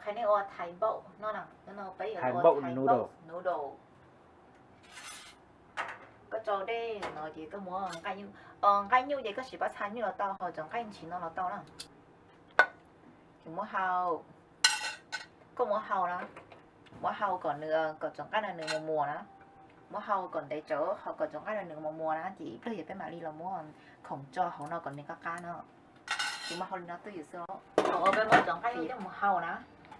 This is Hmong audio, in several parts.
Qhia nej ua Thai npaum no na, no peb yuav Thai ua npaum Thai noodle. Npaum noodle. Koj tso dej no ces koj muab nqaij nyuj, nqaij nyuj ces koj siv pob txha nyuj los tau, ho cov nqaij ntshis no los tau na. Ces muab hau, koj muab hau na, muab hau kom nws, kom cov nqaij no nws muas muas na. Muab hau kom ntev tsawv, ho kom cov nqaij no nws muas muas na, ces ib pliag yog peb mam li los muab khoom tso hauv no kom nws qab qab no. Ces muab hau li no twj ywm xwb. Thaum uas peb muab cov nqaij nyuj coj mus hau na,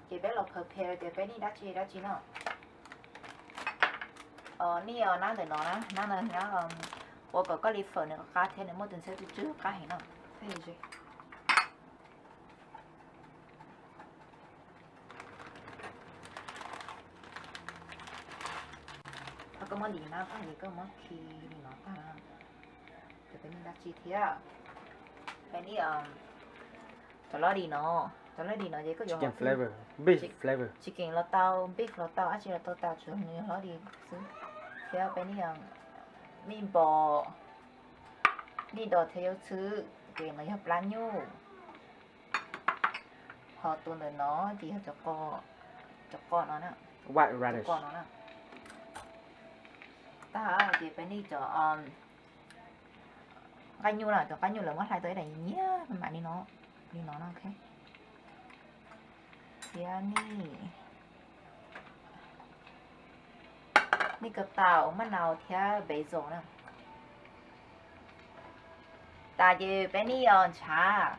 ces peb los prepare tias peb need dab tsi dab tsi no. Nej nab ntawm no na, nab no ua kom koj li fawm nws qab qab thiab nws muaj tus ntxhiab tsw tsw qab heev no. Ho koj muab ntim nab tag ces koj muab khi li no tag na. Ces peb need dab tsi thiab? Peb need cov loj li no, cov loj li no ces koj yuav chicken los tau, beef los tau, dab tsi los tau tas tsuas nws yog loj li xwb. Thiab peb need meatball, need dos thiab yawg txhwb, ces no yog plab nyuj. Ho tus ntawm no ces yog cov qos no na, cov qos no na. Tag ces peb need cov nqaij nyuj na, cov nqaij nyuj lawv muab hlais tau ib daim nyiam nyiam mam li no, li no na, ok. Thiab need, need ko taw, maj nau thiab basil na. Tas ces peb need ntshav.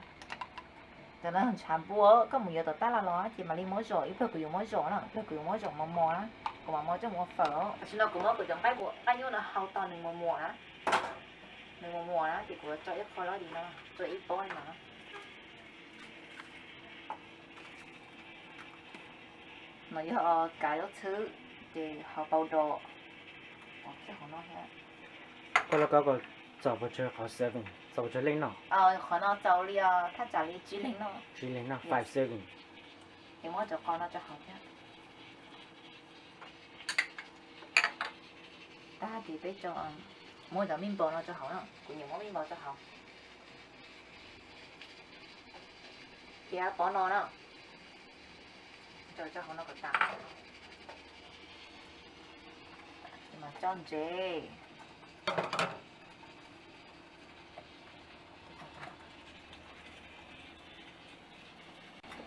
Cov no ntshav npua, koj mus yuav tom tab laj los ces mam li muab zom, ib pliag kuv yuav muab zom na, ib pliag kuv yuav muab zom mos mos na, kuv mam muab coj mus ua fawm. Tam sim no kuv muab kuv cov nqaij nyuj no hau tau nws muas muas na, nws muas muas na ces kuv tso ib qho loj li no, tso ib pob li no. No yog kav lub txhwb, ces hauv pau dos. Koj lub kaub ko txaus pes tsawg qhov serving, txaus pes tsawg leej noj? Qhov no txaus li, thaj tsam li tsib leeg noj. Tsib leeg noj, five serving. Ces muab cov qos no tso hauv thiab. Tag ces peb tso, muab cov meatball no tso hauv na, kuv nyiam muab meatball tso hauv. Thiab pob no na, tso hauv no kom tas. Mas tso ntsev.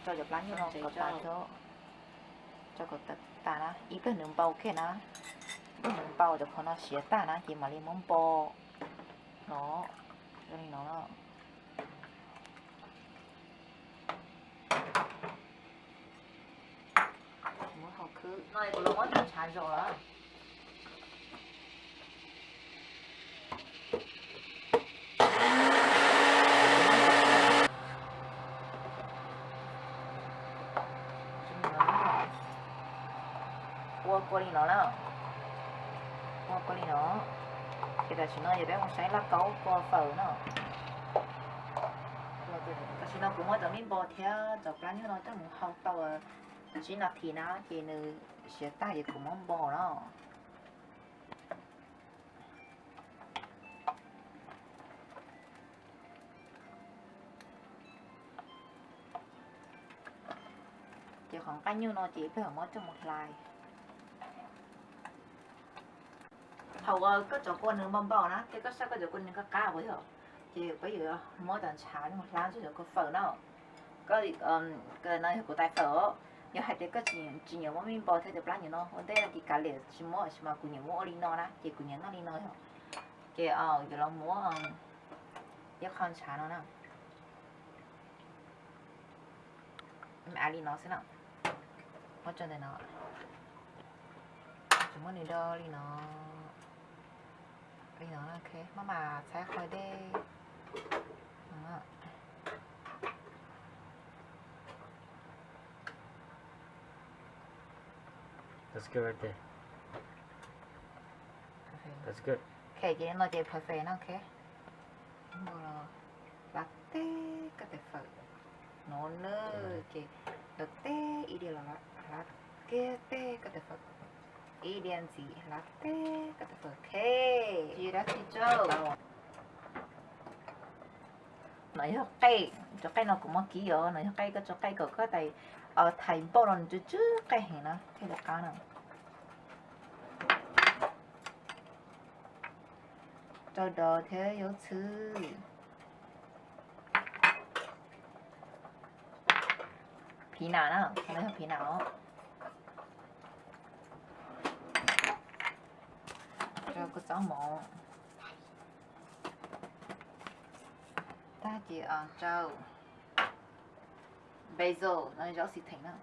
Tso cov plab nyuj no kom tas, tso kom tas na, ib pliag nws npau kiag na, ib pliag nws npau cov qhov no siav tag na ces mam li muab npo no, zoo li no. Muab hau khwb no, kuv los muab cov ntshav zom lawm. Ua kua li no na, ua kua li no. Ces tam sim no yog peb mus saib laj kaub kua fawm no. Tam sim no kuv muab cov meatball thiab cov plab nyuj no coj mus hau tau tsib nas this na, ces nws siav tag ces kuv muab npo na. Ces qhov nqaij nyuj no ces ib pliag muab coj mus hlais. Thaum uas koj cov kua nws npau npau na, thiab koj saib koj cov kua nws qab qab puas yog, ces peb yuav muab cov ntshav coj mus hlab ntxuag cov kua fawm na. Koj, no yog kuv tais fawm os. Yog hais tias koj tsis nyiam muab meatball thiab cov plab nyuj no ua ntej no ces kav liam tsis muab, tab sis mas kuv nyiam muab ua li no na, ces kuv nyiam noj li no yog. Ces yuav los muab ib qho ntshav no na. Av li no xwb na. Muab tso ntawm no. Tsuas muab nws do li no, li no, ok. Maj mam txhawb qhov dej. That's good right there. That's good. Ok, ces no ces perfect na, ok. Hlab teb koj tais fawm no na, ces hlab teb ib diav los hlab kiag teb koj tais fawm ib diav ntxiv, hlab teb koj tais fawm, ok. Tsis dab tsi tsaug. No yog qej, cov qej no kuv muab kib os, no yog qej, koj tso qej kom koj tais, thais npauj no nws tsw tsw qej heev na thiaj li qab na. Rau dov thiab yuav txhwb. Phiv nas na, qhov no yog phiv nas os. Rau kua txob mov. Tag ces rau basil no, zaub xis theem na.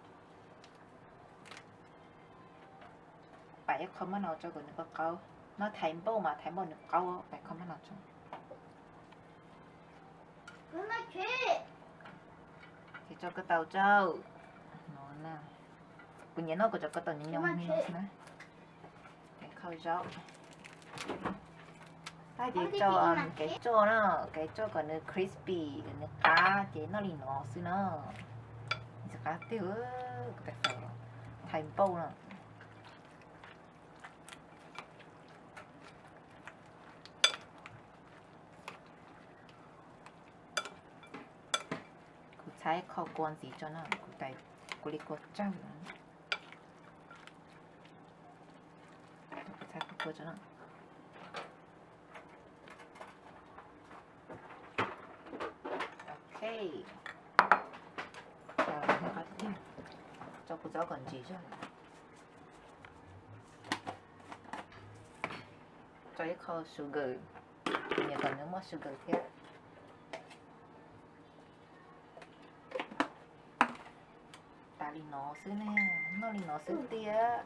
Pam ib qho mab nau rau kom nws qaub qaub. No thaiv npauj mas thaiv npauj nws qaub, pam ib qho mab nau rau. Ces rau ko taw rau. No na, kuv nyiam noj kuv cov ko taw nyoos nyoos li no xwb na. Ces kho zaub. Tag ces rau kev tsoj na, kev tsoj kom nws crispy, kom nws qab ces noj li no xwb na. Nws qab tiag, kuv tais fawm thaiv npauj na. Kuv txhab ib qho kua ntxiv tso na, kuv li kua tsawg. Kuv txhab kua tso na. Ok, rau kuv txhob kom ntsis zog. Rau ib qho sugar, kuv nyiam kom nws muaj sugar thiab. Tas li no xwb ne, noj li no xwb tiag.